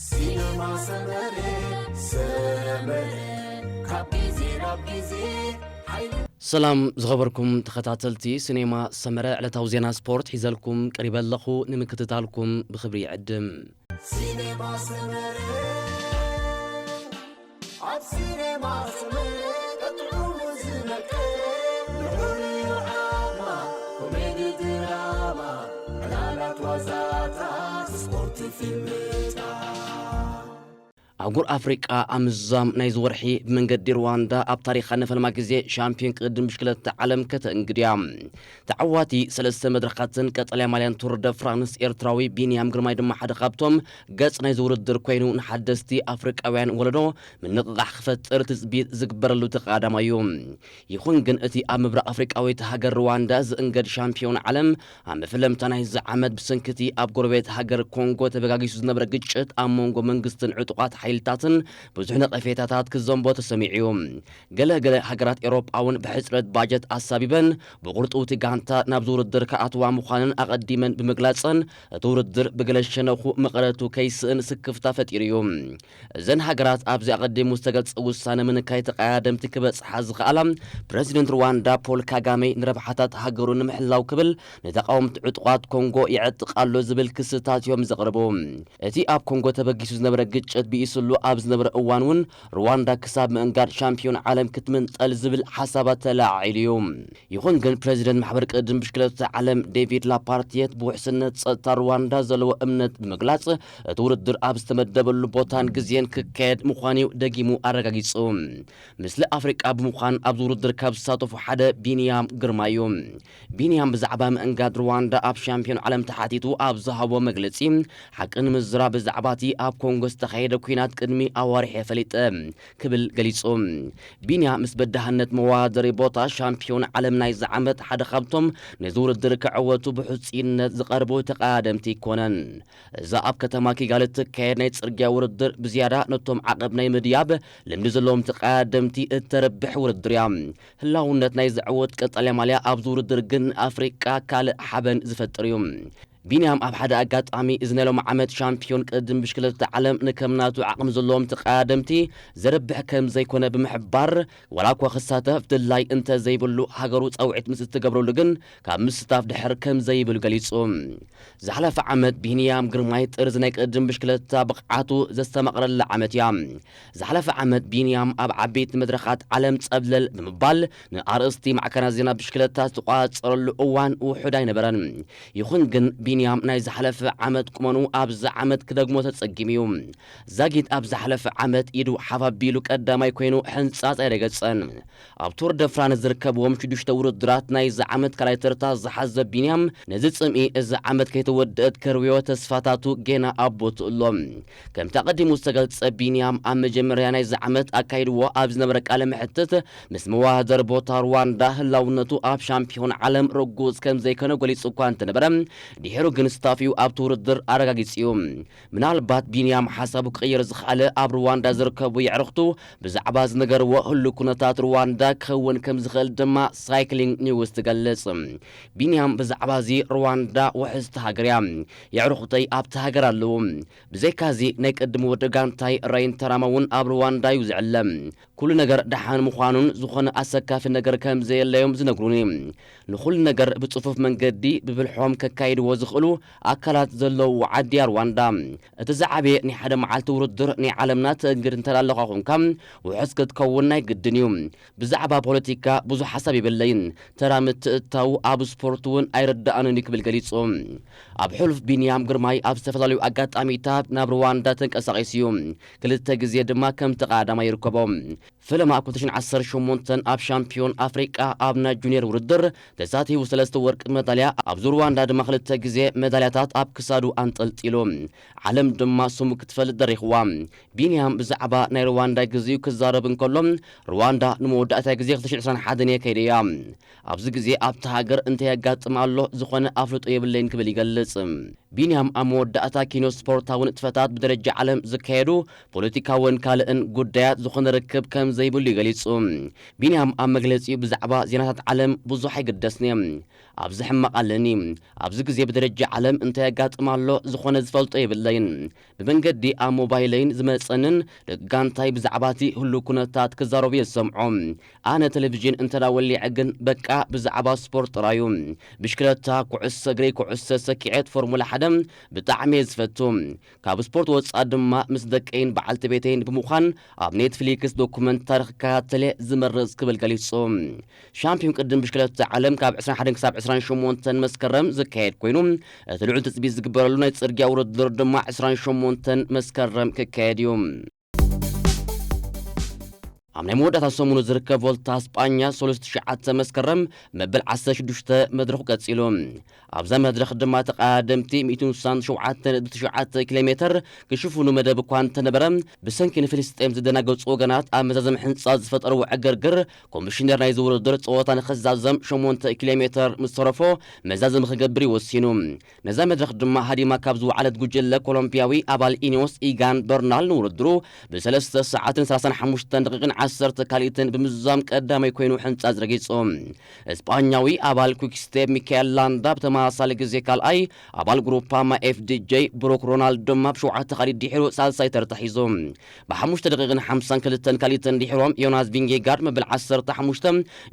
ሲነማ ሰመረ፣ ሰመረ፣ ካብ ግዜ ናብ ግዜ ሓይሉ ሰላም ዝኸበርኩም ተኸታተልቲ ሲኔማ ሰመረ፣ ዕለታዊ ዜና ስፖርት ሒዘልኩም ቀሪበ ኣለኹ። ንምክትታልኩም ብኽብሪ ይዕድም። ሲነማ ሰመረ፣ ኣብ ሲነማ ሰመረ ጥዑሙ ዝመቀ፣ ንሑር ዓማ፣ ኮሜዲ ድራማ፣ ዕላላት ዋዛታት፣ ስፖርት ፊልምታት። ኣህጉር ኣፍሪቃ ኣብ ምዝዛም ናይዚ ወርሒ ብመንገዲ ሩዋንዳ ኣብ ታሪኻ ንፈልማ ግዜ ሻምፒዮን ቅድድም ብሽክለታ ዓለም ከተእንግድ እያ። ተዓዋቲ ሰለስተ መድረኻትን ቀጠልያ ማልያን ቱር ደ ፍራንስ ኤርትራዊ ቢንያም ግርማይ ድማ ሓደ ካብቶም ገጽ ናይዚ ውድድር ኮይኑ ንሓደስቲ ኣፍሪቃውያን ወለዶ ምንቕቓሕ ክፈጥር ትጽቢት ዝግበረሉ ተቐዳዳማይ እዩ። ይኹን ግን እቲ ኣብ ምብራቕ ኣፍሪቃዊት ሃገር ሩዋንዳ ዝእንገድ ሻምፒዮን ዓለም ኣብ መፈለምታ ናይዚ ዓመት ብሰንኪ እቲ ኣብ ጎረቤት ሃገር ኮንጎ ተበጋጊሱ ዝነበረ ግጭት ኣብ መንጎ መንግስትን ዕጡቓት ሓይልታትን ብዙሕ ነቐፌታታት ክዘንቦ ተሰሚዑ እዩ። ገለ ገለ ሃገራት ኤውሮጳ እውን ብሕጽረት ባጀት ኣሳቢበን ብቕርጡ እቲ ጋንታ ናብዚ ውድድር ክኣትዋ ምዃነን ኣቐዲመን ብምግላጸን እቲ ውድድር ብገለ ሸነኹ መቐረቱ ከይስእን ስክፍታ ፈጢሩ እዩ። እዘን ሃገራት ኣብዚ ኣቐዲሙ ዝተገልጸ ውሳነ ምንካይ ተቐያደምቲ ክበጽሓ ዝኸኣላ ፕረዚደንት ሩዋንዳ ፖል ካጋሜ ንረብሓታት ሃገሩ ንምሕላው ክብል ንተቓወምቲ ዕጡቓት ኮንጎ ይዕጥቕ ኣሎ ዝብል ክስታት እዮም ዘቕርቡ። እቲ ኣብ ኮንጎ ተበጊሱ ዝነበረ ግጭት ብኢስሉ ኣብ ዝነበረ እዋን እውን ሩዋንዳ ክሳብ ምእንጋድ ሻምፒዮን ዓለም ክትምንጠል ዝብል ሓሳባት ተለዓዒሉ እዩ። ይኹን ግን ፕረዚደንት ማሕበር ቅድድም ብሽክለታ ዓለም ዴቪድ ላፓርትየት ብውሕስነት ጸጥታ ሩዋንዳ ዘለዎ እምነት ብምግላጽ እቲ ውድድር ኣብ ዝተመደበሉ ቦታን ግዜን ክካየድ ምዃኑ እዩ ደጊሙ ኣረጋጊጹ። ምስሊ ኣፍሪቃ ብምዃን ኣብዚ ውድድር ካብ ዝሳተፉ ሓደ ቢንያም ግርማ እዩ። ቢንያም ብዛዕባ ምእንጋድ ሩዋንዳ ኣብ ሻምፒዮን ዓለም ተሓቲቱ ኣብ ዝሃቦ መግለጺ ሓቂ ንምዝራብ ብዛዕባ እቲ ኣብ ኮንጎ ዝተኻየደ ኲናት ቅድሚ ኣዋርሕ እየ ፈሊጠ ክብል ገሊጹ። ቢንያም ምስ በዳህነት መወዳደሪ ቦታ ሻምፒዮን ዓለም ናይዚ ዓመት ሓደ ካብቶም ነዚ ውድድር ክዕወቱ ብሕጹይነት ዝቐርቡ ተቐዳደምቲ ኣይኮነን። እዛ ኣብ ከተማ ኪጋሊ እትካየድ ናይ ጽርግያ ውድድር ብዝያዳ ነቶም ዓቐብ ናይ ምድያብ ልምዲ ዘለዎም ተቐዳደምቲ እተርብሕ ውድድር እያ። ህላውነት ናይ ዝዕወት ቀጠልያ ማልያ ኣብዚ ውድድር ግን ንኣፍሪቃ ካልእ ሓበን ዝፈጥር እዩ። ቢንያም ኣብ ሓደ ኣጋጣሚ እዚ ናይ ሎም ዓመት ሻምፒዮን ቅድድም ብሽክለታ ዓለም ንከም ናቱ ዓቕሚ ዘለዎም ተቐዳደምቲ ዘርብሕ ከም ዘይኮነ ብምሕባር፣ ዋላ እኳ ክሳተፍ ድላይ እንተ ዘይብሉ ሃገሩ ጻውዒት ምስ እትገብረሉ ግን ካብ ምስታፍ ድሕር ከም ዘይብል ገሊጹ። ዝሓለፈ ዓመት ቢንያም ግርማይ ጥርዚ ናይ ቅድድም ብሽክለታ ብቕዓቱ ዘስተማቕረላ ዓመት እያ። ዝሓለፈ ዓመት ቢንያም ኣብ ዓበይቲ መድረኻት ዓለም ጸብለል ብምባል ንኣርእስቲ ማዕከናት ዜና ብሽክለታ ዝተቋጸረሉ እዋን ውሑድ ኣይነበረን። ይኹን ግን ቢንያም ናይ ዝሓለፈ ዓመት ቁመኑ ኣብዚ ዓመት ክደግሞ ተጸጊሙ እዩ። ዛጊት ኣብ ዝሓለፈ ዓመት ኢዱ ሓፍ ኣቢሉ ቀዳማይ ኮይኑ ሕንጻጽ ኣይረገጸን። ኣብ ቱር ደ ፍራንስ ዝርከብዎም ሽዱሽተ ውድድራት ናይዚ ዓመት ካልኣይ ተርታ ዝሓዘ ቢንያም ነዚ ጽምኢ እዚ ዓመት ከይተወደአት ከርብዮ ተስፋታቱ ጌና ኣብ ቦትኡ ኣሎ። ከምቲ ኣቐዲሙ ዝተገልጸ ቢንያም ኣብ መጀመርያ ናይዚ ዓመት ኣካይድዎ ኣብ ዝነበረ ቃለ መሕትት ምስ መወዳደሪ ቦታ ሩዋንዳ ህላውነቱ ኣብ ሻምፒዮን ዓለም ርጉጽ ከም ዘይኮነ ገሊጹ እኳ እንተነበረ ድሒሩ ግን ስታፊኡ ኣብቲ ውድድር ኣረጋጊጹ እዩ። ምናልባት ቢንያም ሓሳቡ ክቕይር ዝኸኣለ ኣብ ሩዋንዳ ዝርከቡ የዕርኽቱ ብዛዕባ ዝነገርዎ ህሉ ኩነታት ሩዋንዳ ክኸውን ከም ዝኽእል ድማ ሳይክሊንግ ኒውስ ትገልጽ። ቢንያም ብዛዕባ እዚ ሩዋንዳ ውሕስቲ ሃገር እያ። የዕርኹተይ ኣብቲ ሃገር ኣለዉ። ብዘይካዚ ናይ ቅድሚ ወዲ ጋንታይ ራይን ተራማ እውን ኣብ ሩዋንዳ እዩ ዝዕለም። ኩሉ ነገር ደሓን ምዃኑን ዝኾነ ኣሰካፊ ነገር ከም ዘየለዮም ዝነግሩኒ። ንኹሉ ነገር ብጽፉፍ መንገዲ ብብልሖም ከካይድዎ ዝኽእሉ ኣካላት ዘለውዎ ዓዲ እያ ሩዋንዳ። እቲ ዝዓበየ ናይ ሓደ መዓልቲ ውድድር ናይ ዓለምና ተእንግድ እንተላለኻ ኾንካ ውሑስ ክትከውን ናይ ግድን እዩ። ብዛዕባ ፖለቲካ ብዙሕ ሓሳብ የብለይን። ተራ ምትእትታዉ ኣብ ስፖርት እውን ኣይርድኣንን እዩ ክብል ገሊጹ። ኣብ ሕሉፍ ቢንያም ግርማይ ኣብ ዝተፈላለዩ ኣጋጣሚታት ናብ ሩዋንዳ ተንቀሳቒሱ እዩ። ክልተ ግዜ ድማ ከም ተቐዳዳማይ ይርከቦ። ፈለማ ኣብ ክልተ ሽሕን ዓሰርተ ሸሞንተን ኣብ ሻምፒዮን ኣፍሪቃ ኣብ ናይ ጁኒየር ውድድር ተሳቲፉ ሰለስተ ወርቂ መዳልያ፣ ኣብዚ ሩዋንዳ ድማ ክልተ ግዜ መዳልያታት ኣብ ክሳዱ ኣንጠልጢሉ። ዓለም ድማ ስሙ ክትፈልጥ ደሪኽዋ። ቢንያም ብዛዕባ ናይ ሩዋንዳ ግዜኡ ክዛረብ እንከሎ፣ ሩዋንዳ ንመወዳእታ ግዜ ክልተ ሽሕን ዕስራን ሓደን እየ ከይደያ። ኣብዚ ግዜ ኣብቲ ሃገር እንታይ የጋጥም ኣሎ ዝኾነ ኣፍልጦ የብለይን ክብል ይገልጽ። ቢንያም ኣብ መወዳእታ ኪኖ ስፖርታዊ ንጥፈታት ብደረጃ ዓለም ዝካየዱ ፖለቲካውን ካልእን ጉዳያት ዝኾነ ርክብ ከም ዘይብሉ እዩ ገሊጹ። ቢንያም ኣብ መግለጺኡ ብዛዕባ ዜናታት ዓለም ብዙሕ ኣይግደስን እየ። ኣብዚ ሕማቕ ኣለኒ። ኣብዚ ግዜ ብደረጃ ዓለም እንታይ የጋጥም ኣሎ ዝኾነ ዝፈልጦ የብለይን። ብመንገዲ ኣብ ሞባይለይን ዝመጸንን ደቂ ጋንታይ ብዛዕባ እቲ ህሉው ኩነታት ክዛረቡ እየ ዝሰምዖም። ኣነ ቴሌቪዥን እንተ ደኣ ወሊዐ ግን በቃ ብዛዕባ ስፖርት ጥራዩ። ብሽክለታ፣ ኩዕሶ እግሪ፣ ኩዕሶ ሰኪዔት፣ ፎርሙላ ሓደ ብጣዕሚ እየ ዝፈቱ። ካብ ስፖርት ወጻኢ ድማ ምስ ደቀይን በዓልቲ ቤተይን ብምዃን ኣብ ኔትፍሊክስ ዶኩመንታሪ ክከታተል እየ ዝመርጽ ክብል ገሊጹ። ሻምፒዮን ቅድም ብሽክለታ ዓለም ካብ ዕስራን ሓደን ክሳብ ዕስራን ሸሞንተን መስከረም ዝካየድ ኮይኑ፣ እቲ ልዑል ትጽቢት ዝግበረሉ ናይ ጽርግያ ውድድር ድማ ዕስራን ሸሞንተን መስከረም ክካየድ እዩ። ኣብ ናይ መወዳእታ ሰሙኑ ዝርከብ ቮልታ ስጳኛ ሰለስተ ትሽዓተ መስከረም መበል ዓሰርተ ሽዱሽተ መድረኹ ቀጺሉ። ኣብዛ መድረኽ ድማ ተቐዳደምቲ ሚእትን ስሳን ሸውዓተን ነጥቢ ትሽዓተ ኪሎ ሜተር ክሽፍኑ መደብ እኳ እንተነበረ፣ ብሰንኪ ንፍልስጤም ዝደናገጹ ወገናት ኣብ መዛዘሚ ሕንጻ ዝፈጠርዎ ዕግርግር፣ ኮሚሽነር ናይዚ ውድድር ጸወታ ንኽዛዘም ሸሞንተ ኪሎ ሜተር ምስ ተረፎ መዛዘሚ ክገብር እዩ ወሲኑ። ነዛ መድረኽ ድማ ሃዲማ ካብ ዝወዓለት ጉጅለ ኮሎምቢያዊ ኣባል ኢኒዮስ ኢጋን በርናል ንውድድሩ ብሰለስተ ሰዓትን ሰላሳን ሓሙሽተን ደቂቕን ዓሰርተ ካልኢትን ብምዝዛም ቀዳማይ ኮይኑ ሕንጻ ዝረጊጹ። እስጳኛዊ ኣባል ኩክስቴፕ ሚካኤል ላንዳ ብተመሳሳሊ ግዜ ካልኣይ፣ ኣባል ግሩፓማ ኤፍዲጄ ብሩክ ሮናልዶ ድማ ብሸውዓተ ካልኢት ድሒሩ ሳልሳይ ተርታ ሒዙ። ብሓሙሽተ ደቂቕን ሓምሳን ክልተን ካልኢትን ድሒሮም ዮናስ ቪንጌጋርድ መበል ዓሰርተ ሓሙሽተ፣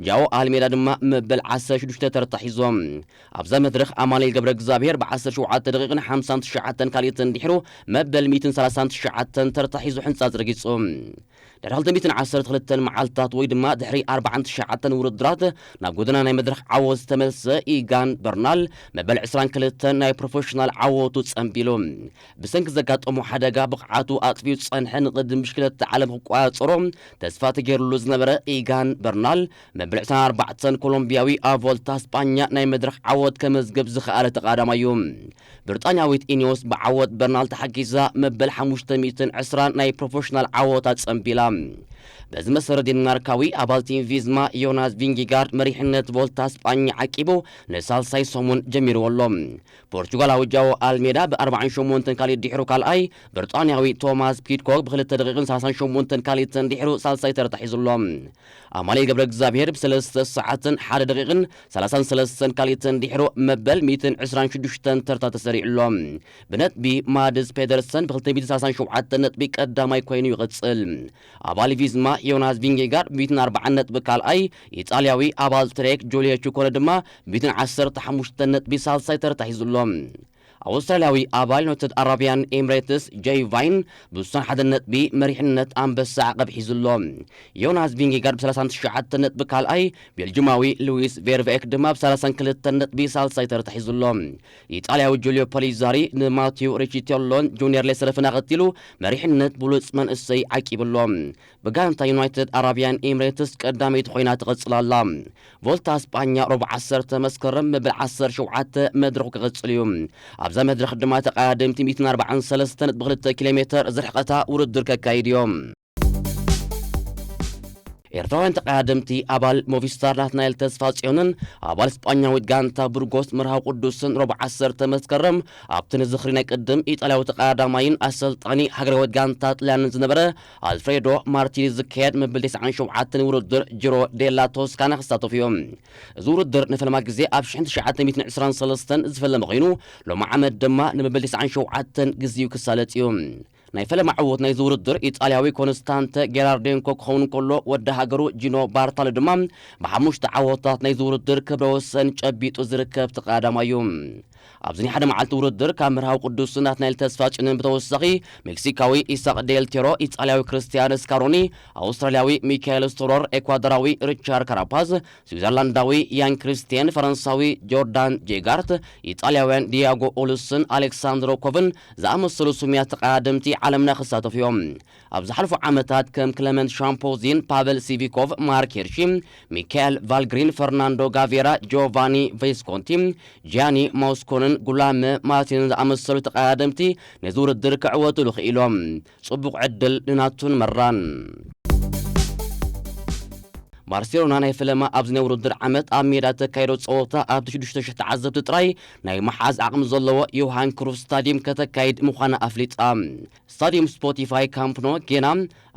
ጃኦ ኣልሜዳ ድማ መበል ዓሰርተ ሽዱሽተ ተርታ ሒዞም። ኣብዛ መድረኽ ኣማኑኤል ገብረ እግዚኣብሔር ብ ዓሰርተ ሸውዓተ ደቂቕን ሓምሳን ትሽዓተን ካልኢትን ድሒሩ መበል ሚእትን ሰላሳን ትሽዓተን ተርታ ሒዙ ሕንጻ ዝረጊጹ። ድሕሪ ክልተ ሚእትን ዓሰርተ ክልተን መዓልታት ወይ ድማ ድሕሪ ኣርባዓን ትሽዓተን ውድድራት ናብ ጎደና ናይ መድረኽ ዓወት ዝተመልሰ ኢጋን በርናል መበል ዕስራን ክልተን ናይ ፕሮፌሽናል ዓወቱ ጸንቢሉ። ብሰንኪ ዘጋጠሞ ሓደጋ ብቕዓቱ ኣጥፊኡ ዝጸንሐ ንቕድም ብሽክለታ ዓለም ክቆጻጸሮ ተስፋ ተገይሩሉ ዝነበረ ኢጋን በርናል መበል ዕስራን ኣርባዕተን ኮሎምቢያዊ ኣብ ቮልታ ስጳኛ ናይ መድረኽ ዓወት ከመዝግብ ዝኸኣለ ተቐዳዳማይ እዩ። ብሪጣንያዊት ኢኒዮስ ብዓወት በርናል ተሓጊዛ መበል ሓሙሽተ ሚእትን ዕስራን ናይ ፕሮፌሽናል ዓወታ ጸንቢላ። በዚ መሰረት ዴንማርካዊ ኣባል ቲም ቪዝማ ዮናስ ቪንጊጋርድ መሪሕነት ቮልታ ስጳኛ ዓቂቡ ንሳልሳይ ሰሙን ጀሚርዎ ኣሎ። ፖርቹጋላዊ ጃኦ ኣልሜዳ ብ ኣርባዓን ሸሞንተን ካልኢት ድሒሩ ካልኣይ፣ ብሪጣንያዊ ቶማስ ፒድኮክ ብክልተ ደቂቕን ሰላሳን ሸሞንተን ካልኢትን ድሒሩ ሳልሳይ ተርታ ሒዙ ኣሎ። ኣማኑኤል ገብረ እግዚኣብሔር ብሰለስተ ሰዓትን ሓደ ደቂቕን ሰላሳን ሰለስተን ካልኢትን ድሒሩ መበል ሚእትን ዕስራን ሽዱሽተን ተርታ ተሰሪዑ ኣሎ። ብነጥቢ ማድስ ፔደርሰን ብ ክልተ ሚእትን ሰላሳን ሸውዓተን ነጥቢ ቀዳማይ ኮይኑ ይቕጽል። ኣባል ቪዝማ ዮናስ ቪንጌጋርድ ብ ሚእትን ኣርባዓን ነጥቢ ካልኣይ፣ ኢጣልያዊ ኣባል ትሬክ ጁልዮ ቹኮነ ድማ ብ ሚእትን ዓሰርተ ሓሙሽተን ነጥቢ ሳልሳይ ተርታ ሒዙ ኣሎ። ኣውስትራልያዊ ኣባል ዩናይትድ ኣረቢያን ኤምሬትስ ጄይ ቫይን ብስሳን ሓደን ነጥቢ መሪሕነት ኣንበሳ ዓቐብ ሒዙ ኣሎ። ዮናስ ቪንጌጋርድ ብ ሰላሳን ትሽዓተን ነጥቢ ካልኣይ፣ ቤልጅማዊ ሉዊስ ቬርቬክ ድማ ብ ሰላሳን ክልተን ነጥቢ ሳልሳይ ተርታ ሒዙ ኣሎ። ኢጣልያዊ ጁልዮ ፖሊዛሪ ንማቲው ሪቺቴሎን ጁኒየር ሌሰረፍን ኣኸቲሉ መሪሕነት ብሉጽ መንእሰይ ዓቂቡ ኣሎ። ብጋንታ ዩናይትድ ኣረቢያን ኤምሬትስ ቀዳመይቲ ኮይና ትቕጽል ኣላ። ቮልታ ስጳኛ ረቡዕ ዓሰርተ መስከረም መበል ዓሰርተ ሸውዓተ መድረኹ ክቕጽል እዩ። ኣብዛ መድረኽ ድማ ተቐዳደምቲ ሚእትን ኣርባዓን ሰለስተን ነጥቢ ክልተ ኪሎ ሜተር ዝርሕቐታ ውድድር ከካይድ እዮም። ኤርትራውያን ተቐዳደምቲ ኣባል ሞቪስታር ናትናኤል ተስፋጽዮንን ኣባል ስጳኛዊት ጋንታ ቡርጎስ መርሃዊ ቅዱስን ረቡዕ ዓሰርተ መስከረም ኣብቲ ንዝኽሪ ናይ ቅድም ኢጣልያዊ ተቐዳዳማይን ኣሰልጣኒ ሃገራዊት ጋንታ ጥልያንን ዝነበረ ኣልፍሬዶ ማርቲኒ ዝካየድ መበል ተስዓን ሸውዓተን ውድድር ጂሮ ዴላ ቶስካና ክሳተፉ እዮም። እዚ ውድድር ንፈለማ ግዜ ኣብ ሽሕን ትሽዓተ ሚእትን ዕስራን ሰለስተን ዝፈለመ ኮይኑ፣ ሎሚ ዓመት ድማ ንመበል ተስዓን ሸውዓተን ግዜኡ ክሳለጥ እዩ። ናይ ፈለማ ዕወት ናይዚ ውድድር ኢጣልያዊ ኮንስታንተ ጌራርዴንኮ ክኸውን እንከሎ፣ ወዲ ሃገሩ ጂኖ ባርታሎ ድማ ብሓሙሽተ ዓወታት ናይዚ ውድድር ክብረ ወሰን ጨቢጡ ዝርከብ ተቐዳዳማይ እዩ። ኣብዚ ናይ ሓደ መዓልቲ ውድድር ካብ መርሃዊ ቅዱስ ናትናኤል ተስፋጽዮንን ብተወሳኺ ሜክሲካዊ ኢሳቅ ዴል ቴሮ፣ ኢጣልያዊ ክርስቲያን ስካሮኒ፣ ኣውስትራልያዊ ሚካኤል ስቶሮር፣ ኤኳዶራዊ ሪቻርድ ካራፓዝ፣ ስዊዘርላንዳዊ ያን ክሪስቲያን፣ ፈረንሳዊ ጆርዳን ጄጋርት፣ ኢጣልያውያን ዲያጎ ኦሉስን ኣሌክሳንድሮ ኮቭን ዝኣመሰሉ ስሙያት ተቐዳደምቲ ዓለምና ክሳተፉ እዮም። ኣብ ዝሓለፉ ዓመታት ከም ክለመንት ሻምፖዚን፣ ፓቨል ሲቪኮቭ፣ ማርክ ሄርሺ፣ ሚካኤል ቫልግሪን፣ ፈርናንዶ ጋቬራ፣ ጆቫኒ ቬስኮንቲ፣ ጂያኒ ማውስኮንን ጉላመ ማርቲንን ዝኣመሰሉ ተቐዳደምቲ ነዚ ውድድር ክዕወትሉ ክኢሎም። ጽቡቕ ዕድል ንናቱን መራን። ባርሴሎና ናይ ፈለማ ኣብዚ ናይ ውድድር ዓመት ኣብ ሜዳ ተካይዶ ጸወታ ኣብቲ ሽዱሽተ ሽሕ ተዓዘብቲ ጥራይ ናይ መሓዝ ዓቕሚ ዘለዎ ዮሃን ክሩፍ ስታዲየም ከተካይድ ምዃና ኣፍሊጣ። ስታዲየም ስፖቲፋይ ካምፕ ኖ ጌና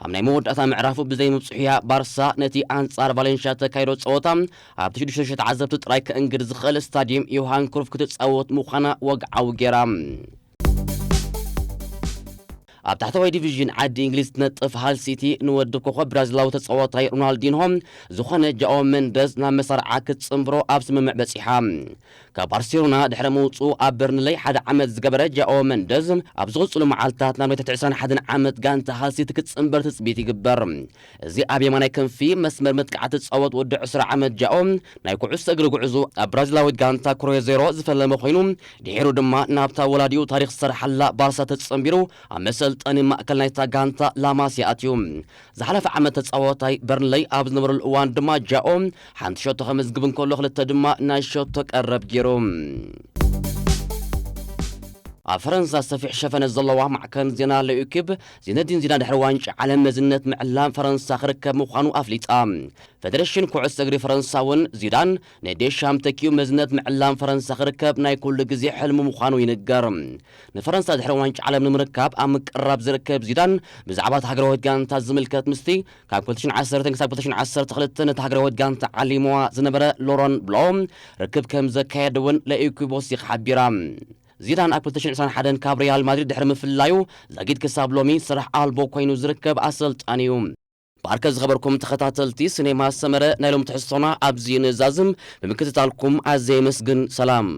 ኣብ ናይ መወዳእታ ምዕራፉ ብዘይ ምብጽሑያ ባርሳ ነቲ ኣንጻር ቫሌንሽያ ተካይዶ ጸወታ ኣብቲ ሽዱሽተ ሽሕ ተዓዘብቲ ጥራይ ከእንግድ ዝኽእል ስታዲየም ዮሃን ክሩፍ ክትጻወት ምዃና ወግዓዊ ጌራ። ኣብ ታሕተዋይ ዲቪዥን ዓዲ እንግሊዝ ትነጥፍ ሃል ሲቲ ንወዲ ኮኸብ ብራዚላዊ ተጻዋታይ ሮናልዲንሆ ዝኾነ ጃኦ መንደዝ ናብ መሳርዓ ክትጽንብሮ ኣብ ስምምዕ በጺሓ። ካብ ባርሴሎና ድሕሪ ምውጽኡ ኣብ በርንለይ ሓደ ዓመት ዝገበረ ጃኦ መንደዝ ኣብ ዝቕጽሉ መዓልታት ናብ ናይ ትሕቲ ዕስራን ሓደን ዓመት ጋንታ ሃል ሲቲ ክትጽንበር ትጽቢት ይግበር። እዚ ኣብ የማናይ ክንፊ መስመር መጥቃዕቲ ዝጻወት ወዲ ዕስራ ዓመት ጃኦ ናይ ኩዕሶ እግሪ ጉዕዞ ኣብ ብራዚላዊት ጋንታ ክሮዜሮ ዝፈለመ ኮይኑ ድሒሩ ድማ ናብታ ወላዲኡ ታሪኽ ዝሰርሓላ ባርሳ ተጸንቢሩ ኣብ መሰልጠኒ ማእከል ናይታ ጋንታ ላማስያ ኣትዩ። ዝሓለፈ ዓመት ተጻዋታይ በርንለይ ኣብ ዝነበረሉ እዋን ድማ ጃኦ ሓንቲ ሸቶ ከመዝግብ እንከሎ ክልተ ድማ ናይ ሸቶ ቀረብ ገይሩ። ኣብ ፈረንሳ ሰፊሕ ሸፈነ ዘለዋ ማዕከን ዜና ለኢኪፕ ዚነዲን ዚዳን ድሕሪ ዋንጫ ዓለም መዝነት ምዕላም ፈረንሳ ክርከብ ምዃኑ ኣፍሊጣ። ፈደረሽን ኩዕሶ እግሪ ፈረንሳ እውን ዚዳን ንዴሻም ተኪኡ መዝነት ምዕላም ፈረንሳ ክርከብ ናይ ኩሉ ግዜ ሕልሙ ምዃኑ ይንገር። ንፈረንሳ ድሕሪ ዋንጫ ዓለም ንምርካብ ኣብ ምቅርራብ ዝርከብ ዚዳን ብዛዕባ እታ ሃገራዊት ጋንታ ዝምልከት ምስቲ ካብ ክልተ ሽሕን ዓሰርተን ክሳብ ክልተ ሽሕን ዓሰርተ ክልተን ነታ ሃገራዊት ጋንታ ዓሊምዋ ዝነበረ ሎረን ብሎ ርክብ ከም ዘካየደ እውን ለኢኪፕ ወሲኻ ሓቢራ። ዚዳን ኣብ ክልተ ሽሕን ዕስራን ሓደን ካብ ሪያል ማድሪድ ድሕሪ ምፍላዩ ዛጊድ ክሳብ ሎሚ ስራሕ ኣልቦ ኮይኑ ዝርከብ ኣሰልጣኒ እዩ። ብኣርከ ዝኸበርኩም ተኸታተልቲ ሲኔማ ሰመረ ናይ ሎም ትሕዝቶና ኣብዚ ንዛዝም ብምክትታልኩም ኣዘ የመስግን። ሰላም።